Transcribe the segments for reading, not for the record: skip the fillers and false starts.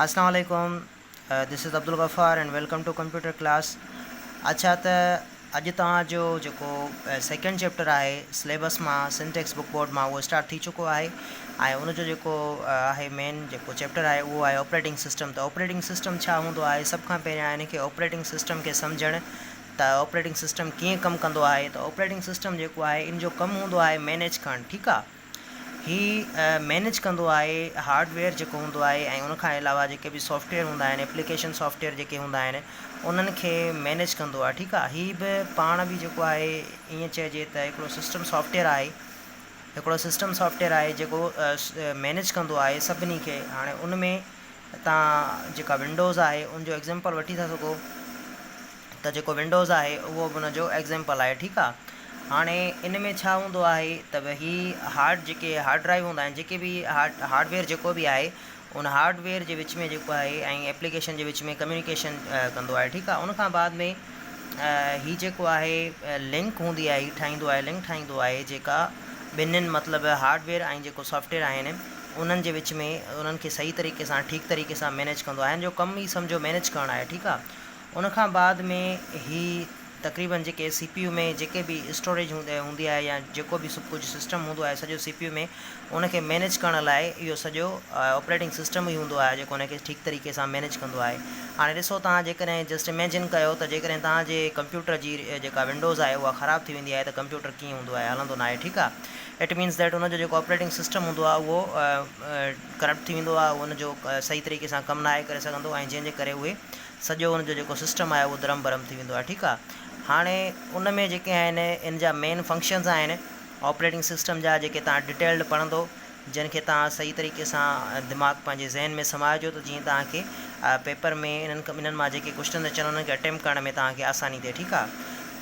اسلام عليڪم this is Abdul Ghaffar and welcome to computer class اڇا ته اڄ توهان جو جيڪو سيڪنڊ چيپٽر آهي سليبس مان سنڌ ٽيڪسٽ بڪ بورڊ مان اهو اسٽارٽ ٿي چڪو آهي ۽ ان جو جيڪو آهي مين جيڪو چيپٽر آهي اهو آهي آپريٽنگ سسٽم ته آپريٽنگ سسٽم ڇا هوندو آهي سڀ کان پهريان ان کي آپريٽنگ سسٽم کي سمجهڻ ته آپريٽنگ سسٽم ڪيئن ڪم ڪندو آهي ته آپريٽنگ سسٽم جيڪو آهي ان جو ڪم هوندو آهي مينيج ڪرڻ ٺيڪ آهي هي مينيج ڪندو آهي هارڊ ويئر جيڪو هوندو آهي ۽ ان کان علاوه جيڪي به سافٽ ويئر هوندا آهن ايپليڪيشن سافٽ ويئر جيڪي هوندا آهن انهن کي مينيج ڪندو آهي ٺيڪ آهي هي به پاڻ به جيڪو آهي ائين چئجي ته هڪڙو سسٽم سافٽ ويئر آهي هڪڙو سسٽم سافٽ ويئر آهي جيڪو مينيج ڪندو آهي سڀني کي هاڻي ان ۾ تان جيڪا ونڊوز آهي ان جو ايگزامپل وٺي ٿا سگهو ته جيڪو ونڊوز آهي اهو به ان جو ايگزيمپل آهي ٺيڪ آ هاڻي ان ۾ ڇا هوندو آهي ته هي هارڊ جيڪي هارڊ ڊرائيو هوندا آهن جيڪي به هارڊ هارڊ ويئر جيڪو به آهي ان هارڊ ويئر جي وچ ۾ جيڪو آهي ۽ ايپليڪيشن جي وچ ۾ ڪميونيڪيشن ڪندو آهي ٺيڪ آ ان کان بعد ۾ هي جيڪو آهي لنڪ هوندي آهي هي ٺاهيندو آهي لنڪ ٺاهيندو آهي جيڪا ٻنهين مطلب هارڊ ويئر ۽ جيڪو سافٽ ويئر آهن انهن جي وچ ۾ انهن کي صحيح طريقي سان ٺيڪ طريقي سان مينيج ڪندو آهي هن جو ڪم ئي سمجهو مينيج ڪرڻ آهي ٺيڪ آ ان کان بعد ۾ هي تقريبن جيڪي سي پي يو ۾ جيڪي به اسٽوريج هوندي آهي يا جيڪو به سڀ ڪجهه سسٽم هوندو آهي سڄو سي پي يو ۾ ان کي مينيج ڪرڻ لاء اهو سڄو آپريٽنگ سسٽم ئي هوندو آهي جيڪو ان کي ٺيڪ طريقي سان مينيج ڪندو آهي هاڻي ڏسو توهان جيڪڏهن جسٽ اميجن ڪيو ته جيڪڏهن توهان جي ڪمپيوٽر جي جيڪا ونڊوز آهي اها خراب ٿي ويندي آهي ته ڪمپيوٽر ڪيئن هوندو آهي هلندو ناهي ٺيڪ آهي it means that ان جو جيڪو آپريٽنگ سسٽم هوندو آهي اهو ڪرپٽ ٿي ويندو آهي ان جو صحيح طريقي سان ڪم ناهي ڪري سگهندو ۽ جنهن جي ڪري اهي سڄو ان جو جيڪو سسٽم آهي اهو درهم برهم ٿي ويندو آهي ٺيڪ آهي هاڻي ان ۾ جيڪي آهن ان جا مين فنڪشنز آهن آپريٽنگ سسٽم جا جيڪي توهان ڊيٽيلڊ پڙهندو جن کي توهان صحيح طريقي سان دماغ پنهنجي ذهن ۾ سمائجو ته جيئن توهان کي پيپر ۾ انهن انهن مان جيڪي ڪوشچن اچن انهن کي اٽيمپٽ ڪرڻ ۾ توهان کي آساني ٿئي ٺيڪ آهي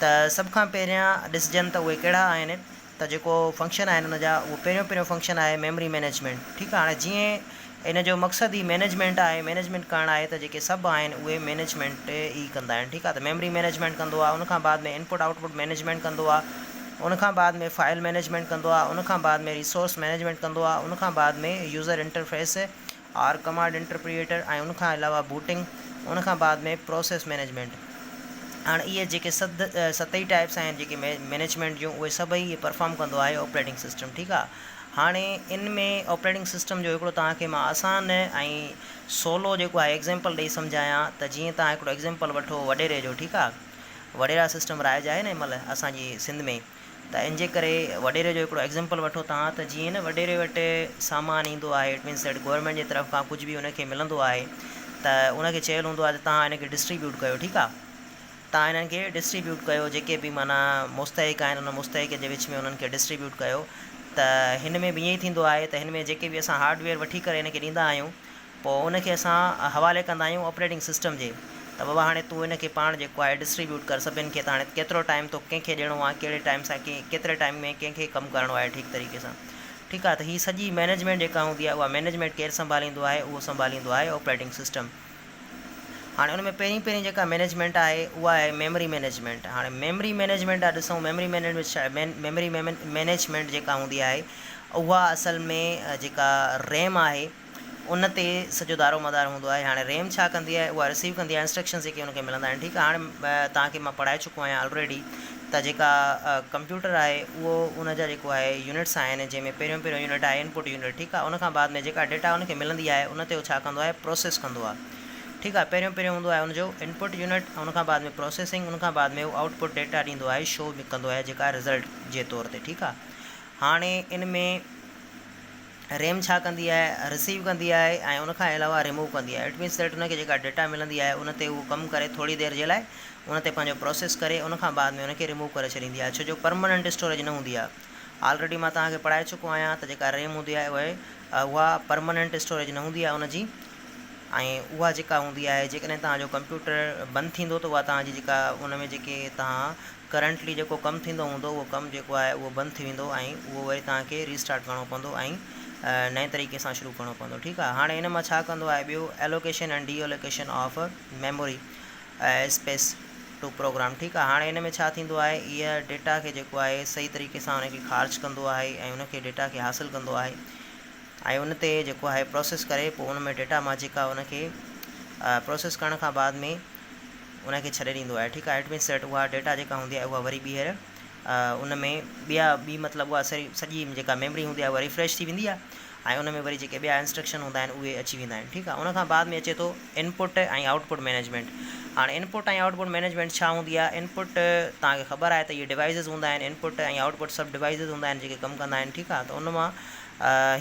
ته سڀ کان پهريان ڏسجن ته اهي ڪهڙا آهن ته جيڪو فنڪشن آهن ان جا اهو پهريون پهريون فنڪشن آهي ميموري مينيجمينٽ ٺيڪ آهي هاڻي جيئن ان جو مقصد ئي مينيجمينٽ آهي مينيجمينٽ ڪرڻ آهي ته جيڪي سڀ آهن اهي مينيجمينٽ ئي ڪندا آهن ٺيڪ آهي ته ميموري مينيجمينٽ ڪندو آهي ان کان بعد ۾ انپٽ آئوٽ پٽ مينيجمينٽ ڪندو آهي ان کان بعد ۾ فائل مينيجمينٽ ڪندو آهي ان کان بعد ۾ ريسورس مينيجمينٽ ڪندو آهي ان کان بعد ۾ user interface or command interpreter ۽ ان کان علاوه بوٽنگ ان کان بعد ۾ پروسيس مينيجمينٽ هاڻ اهي جيڪي سڌ ست ئي ٽائپس آهن جيڪي مينيجمينٽ جون اهي سڀئي اهي پرفارم ڪندو آهي آپريٽنگ سسٽم ٺيڪ آهي هاڻي ان ۾ آپريٽنگ سسٽم جو هڪڙو توهان کي مان آسان ۽ سولو جيڪو آهي ايگزامپل ڏئي سمجهايان ته جيئن توهان هڪڙو ايگزامپل وٺو وڏيري جو ٺيڪ آهي وڏيرا سسٽم رائج آهي نه هن مهل اسان جي سنڌ ۾ ته ان جي ڪري وڏيري جو هڪڙو ايگزامپل وٺو توهان ته جيئن نه وڏيري وٽ سامان ايندو آهي it means that government جي طرف کان ڪجهه به ان کي ملندو آهي ته ان کي چيل هوندو آهي ته توهان ان کي ڊسٽريبيوٽ ڪيو ٺيڪ آهي توهان انهن کي ڊسٽريبيوٽ ڪيو جيڪي به معنيٰ مستحق آهن ان مستحق جي وچ ۾ انهن کي ڊسٽريبيوٽ ڪيو ته هن ۾ به ائين ئي ٿيندو آهي ته هن ۾ جيڪي به اسان هارڊ ويئر وٺي ڪري ان کي ڏيندا آهيون پوء ان کي اسان حوالي ڪندا آهيون آپريٽنگ سسٽم جي ته بابا هاڻي تون ان کي پاڻ جيڪو آهي ڊسٽريبيوٽ ڪر سڀن کي ته هاڻي ڪيترو ٽائيم تو ڪنهن کي ڏيڻو آهي ڪهڙي ٽائيم سان ڪيتري ٽائيم ۾ ڪنهن کي ڪم ڪرڻو آهي ٺيڪ طريقي سان ٺيڪ آهي ته هي سڄي مينيجمينٽ جيڪا هوندي آهي اها مينيجمينٽ ڪير سنڀاليندو آهي اهو سنڀاليندو آهي آپريٽنگ سسٽم هاڻي ان ۾ پهرين پهرين جيڪا مينيجمينٽ آهي اها آهي ميموري مينيجمينٽ هاڻي ميموري مينيجمينٽ آ ڏسون ميموري مينيجمينٽ ڇا آهي ميموري مينيجمينٽ جيڪا هوندي آهي اها اصل ۾ جيڪا ريم آهي ان تي سڄو دارو مدار هوندو آهي هاڻي ريم ڇا ڪندي آهي اها رسيو ڪندي آهي انسٽرڪشنز جيڪي ان کي ملندا آهن ٺيڪ آهي هاڻي توهان کي مان پڙهائي چڪو آهيان آلريڊي ته جيڪا ڪمپيوٽر آهي اهو ان جا جيڪو آهي يونٽس آهن جنهن ۾ پهريون پهريون يونٽ آهي انپٽ يونٽ ٺيڪ آهي ان کان بعد ۾ جيڪا ڊيٽا ان کي ملندي آهي ان تي هو ڇا ڪندو آهي پروسيس ڪندو آهي ٺيڪ آهي پهريون پهريون هوندو آهي ان جو انپٽ يونٽ ان کان بعد ۾ پروسيسنگ ان کان بعد ۾ هو آئوٽ پٽ ڊيٽا ڏيندو آهي شو ڪندو آهي جيڪا رزلٽ جي طور تي ٺيڪ آهي هاڻي ان ۾ ريم ڇا ڪندي آهي رسيو ڪندي آهي ۽ ان کان علاوه ريموو ڪندي آهي it means that ان کي جيڪا ڊيٽا ملندي آهي ان تي اهو ڪم ڪري ٿوري دير جي لاء ان تي پنهنجو پروسيس ڪري ان کان بعد ۾ ان کي ريموو ڪري ڇڏيندي آهي ڇو جو پرماننٽ اسٽوريج نه هوندي آهي آلريڊي مان توهان کي پڙهائي چڪو آهيان ته جيڪا ريم هوندي آهي اهي اها پرماننٽ اسٽوريج نه هوندي آهي ان جي ۽ اها جيڪا هوندي آهي جيڪڏهن توهان جو ڪمپيوٽر بند ٿيندو ته اها توهان جي جيڪا ان ۾ جيڪي توهان ڪرنٽلي جيڪو ڪم ٿيندو هوندو اهو ڪم جيڪو آهي اهو بند ٿي ويندو ۽ اهو وري توهان کي ريسٽارٽ ڪرڻو پوندو ۽ نئين طريقي سان شروع ڪرڻو پوندو ٺيڪ آهي هاڻي ان مان ڇا ڪندو آهي ٻيو allocation ۽ deallocation of memory space to program ٺيڪ آهي هاڻي ان ۾ ڇا ٿيندو آهي اها ڊيٽا کي جيڪو آهي صحيح طريقي سان ان کي خارج ڪندو آهي ۽ ان کي ڊيٽا کي حاصل ڪندو آهي. ۽ ان تي جيڪو آهي پروسيس ڪري پوء ان ۾ ڊيٽا مان جيڪا ان کي پروسيس ڪرڻ کان بعد ۾ ان کي ڇڏي ڏيندو آهي ٺيڪ آهي it means that اها ڊيٽا جيڪا هوندي آهي اها وري ٻيهر ان ۾ ٻيا ٻي مطلب اها سڄي جيڪا ميموري هوندي آهي اها ريفريش ٿي ويندي آهي ۽ ان ۾ وري جيڪي ٻيا انسٽرڪشن هوندا آهن اهي اچي ويندا آهن ٺيڪ آهي ان کان بعد ۾ اچي ٿو انپٽ ۽ آئوٽ پٽ مينيجمينٽ هاڻي انپٽ ۽ آئوٽ پٽ مينيجمينٽ ڇا هوندي آهي انپٽ توهان کي خبر آهي ته اهي ڊوائيسز هوندا آهن انپٽ ۽ آئوٽ پٽ سڀ ڊوائيسز هوندا آهن جيڪي ڪم ڪندا آهن ٺيڪ آهي ته ان مان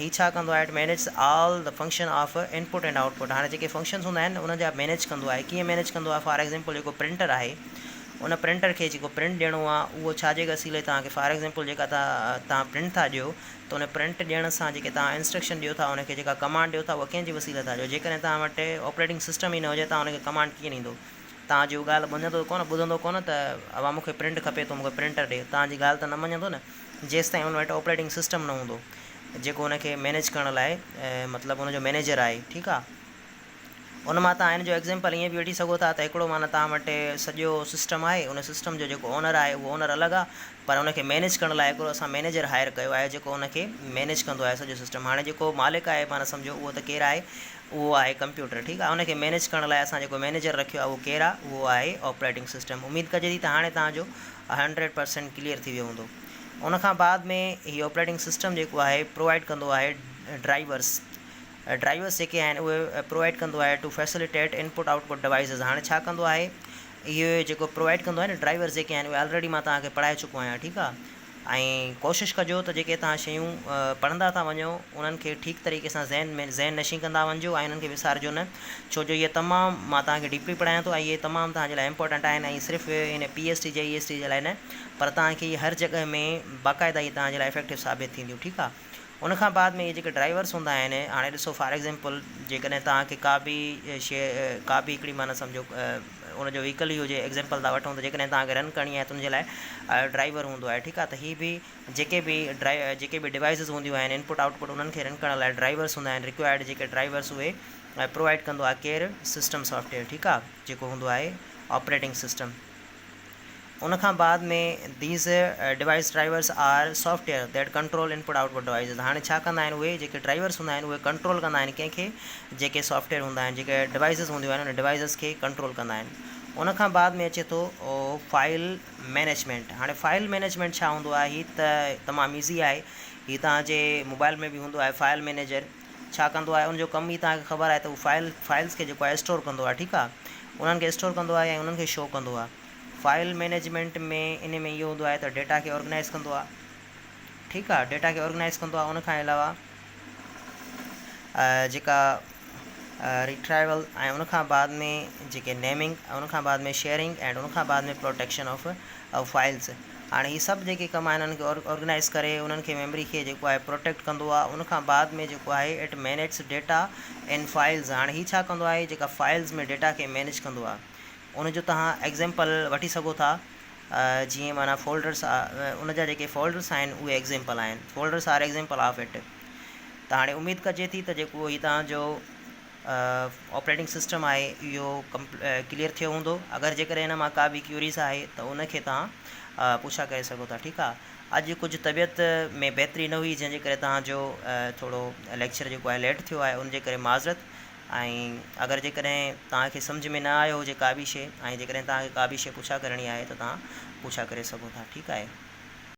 هي ڇا ڪندو آهي it manages all the function of input and output هاڻي جيڪي فنڪشنز هوندا آهن ان جا مينيج ڪندو آهي ڪيئن مينيج ڪندو آهي فار ايگزامپل جيڪو پرنٽر آهي ان پرنٽر کي جيڪو پرنٽ ڏيڻو آهي اهو ڇا جي وسيلي توهان کي فار ايگزامپل جيڪا توهان پرنٽ ٿا ڏيو ته ان پرنٽ ڏيڻ سان جيڪي توهان انسٽرڪشن ڏيو ٿا ان کي جيڪا ڪمانڊ ڏيو ٿا اها ڪنهن جي وسيلي ٿا ڏيو جيڪڏهن توهان وٽ آپريٽنگ سسٽم ئي نه هجي توهان ان کي ڪمانڊ ڪيئن ڏيندو توهان جي ڳالهه مڃندو ڪونه ٻڌندو ڪونه ته ابا مون کي پرنٽ کپي تون مون کي پرنٽر ڏي توهان جي ڳالهه ته نه مڃندو نه جيستائين ان وٽ آپريٽنگ سسٽم نه هوندو جيڪو ان کي مينيج ڪرڻ لاء مطلب ان جو مينيجر آهي ٺيڪ آهي ان مان توهان ان جو ايگزيمپل ائين به وٺي سگهو ٿا ته هڪڙو معنيٰ توهان وٽ سڄو سسٽم آهي ان سسٽم جو جيڪو اونر آهي اهو اونر الڳ آهي پر ان کي مينيج ڪرڻ لاء هڪڙو اسان مينيجر هائر ڪيو آهي جيڪو ان کي مينيج ڪندو آهي سڄو سسٽم هاڻي جيڪو مالڪ آهي معنيٰ سمجهو اهو ته ڪير آهي اهو آهي ڪمپيوٽر ٺيڪ آهي ان کي مينيج ڪرڻ لاء اسان جيڪو مينيجر رکيو آهي اهو ڪير آهي اهو آهي آپريٽنگ سسٽم اميد ڪجي ٿي ته هاڻي توهان جو هنڊريڊ پرسينٽ ڪليئر ٿي ويو هوندو ان کان بعد ۾ هي آپريٽنگ سسٽم جيڪو آهي پرووائيڊ ڪندو آهي ڊرائيورس ڊرائيورس جيڪي آهن اهي پرووائيڊ ڪندو آهي to facilitate input output devices هاڻي ڇا ڪندو آهي اهو جيڪو پرووائيڊ ڪندو آهي نه ڊرائيورس جيڪي آهن اهي آلريڊي مان توهان کي پڙهائي چڪو آهيان ٺيڪ آهي ۽ ڪوشش ڪجو ته جيڪي توهان شيون پڙهندا ٿا وڃو انهن کي ٺيڪ طريقي سان ذهن ۾ ذهن نشين ڪندا وڃجو ۽ انهن کي وسارجو نه ڇو جو اهي تمام مان توهان کي ڊيپلي پڙهايان ٿو ۽ اهي تمام توهان جي لاء امپورٽنٽ آهن ۽ صرف هن پي ايس ٽي جي اي ايس ٽي جي لاء نه پر توهان کي هر جڳهه ۾ باقاعده اهي توهان جي لاء افيڪٽو ثابت ٿينديون ٺيڪ آهي ان کان بعد ۾ اهي جيڪي ڊرائيورس هوندا آهن هاڻي ڏسو فار ايگزيمپل جيڪڏهن توهان کي ڪا به شيء ڪا به هڪڙي معنيٰ سمجهو ان جو وهيڪل ئي هجي ايگزيمپل ٿا وٺون ته جيڪڏهن توهان کي رن ڪرڻي آهي ته ان جي لاء ڊرائيور هوندو آهي ٺيڪ آهي ته هي به جيڪي به ڊرائي جيڪي به ڊوائيسز هونديون آهن انپٽ آئوٽ پٽ انهن کي رن ڪرڻ لاء ڊرائيورس هوندا آهن رڪوائرڊ جيڪي ڊرائيورس اهي پرووائيڊ ڪندو آهي ڪير سسٽم سافٽويئر ٺيڪ آهي جيڪو هوندو آهي آپريٽنگ سسٽم ان کان بعد ۾ these device drivers are software that control input output devices هاڻي ڇا ڪندا آهن اهي جيڪي ڊرائيورس هوندا آهن اهي ڪنٽرول ڪندا آهن ڪنهن کي جيڪي سافٽويئر هوندا آهن جيڪي ڊوائيسز هونديون آهن ان ڊوائيسز کي ڪنٽرول ڪندا آهن ان کان بعد ۾ اچي ٿو فائل مينيجمينٽ هاڻي فائل مينيجمينٽ ڇا هوندو آهي هي ته تمام ايزي آهي هي توهان جي موبائل ۾ به هوندو آهي فائل مينيجر ڇا ڪندو آهي ان جو ڪم ئي توهان کي خبر آهي ته هو فائل فائلز کي جيڪو آهي اسٽور ڪندو آهي ٺيڪ آهي انهن کي اسٽور ڪندو آهي ۽ انهن کي شو ڪندو آهي فائل مينيجمينٽ ۾ ان ۾ اهو هوندو آهي ته ڊيٽا کي آرگنائز ڪندو آهي ٺيڪ آهي ڊيٽا کي آرگنائز ڪندو آهي ان کان علاوه جيڪا ريٽرائيول ۽ ان کان بعد ۾ جيڪي نيمنگ ۽ ان کان بعد ۾ شيئرنگ اينڊ ان کان بعد ۾ پروٽيڪشن آف فائلز هاڻي هي سڀ جيڪي ڪم آهن انهن کي آرگنائز ڪري انهن کي ميموري کي جيڪو آهي پروٽيڪٽ ڪندو آهي ان کان بعد ۾ جيڪو آهي it manages data in files هاڻي هي ڇا ڪندو آهي جيڪا فائلز ۾ ڊيٽا کي مينيج ڪندو آهي ان جو توهان ايگزيمپل وٺي سگهو ٿا جيئن معنيٰ فولڊرس ان جا جيڪي فولڊرس آهن اهي ايگزيمپل آهن folders are example of it ته هاڻي اميد ڪجي ٿي ته جيڪو هي توهان جو آپريٽنگ سسٽم آهي اهو ڪليئر ٿيو هوندو اگر جيڪڏهن ان مان ڪا به ڪيوريز آهي ته ان کي توهان پڇا ڪري سگهو ٿا ٺيڪ آهي اڄ ڪجهه طبيعت ۾ بهتري نه هئي جنهن جي ڪري توهان جو ٿورو ليڪچر جيڪو آهي ليٽ ٿيو آهي ان جي ڪري معذرت ۽ اگر جيڪڏهن توهان کي سمجهه ۾ نه آيو هجي ڪا به شي ۽ جيڪڏهن توهان کي ڪا به شي پڇا ڪرڻي آهي ته توهان پڇا ڪري سگهو ٿا ٺيڪ آهي.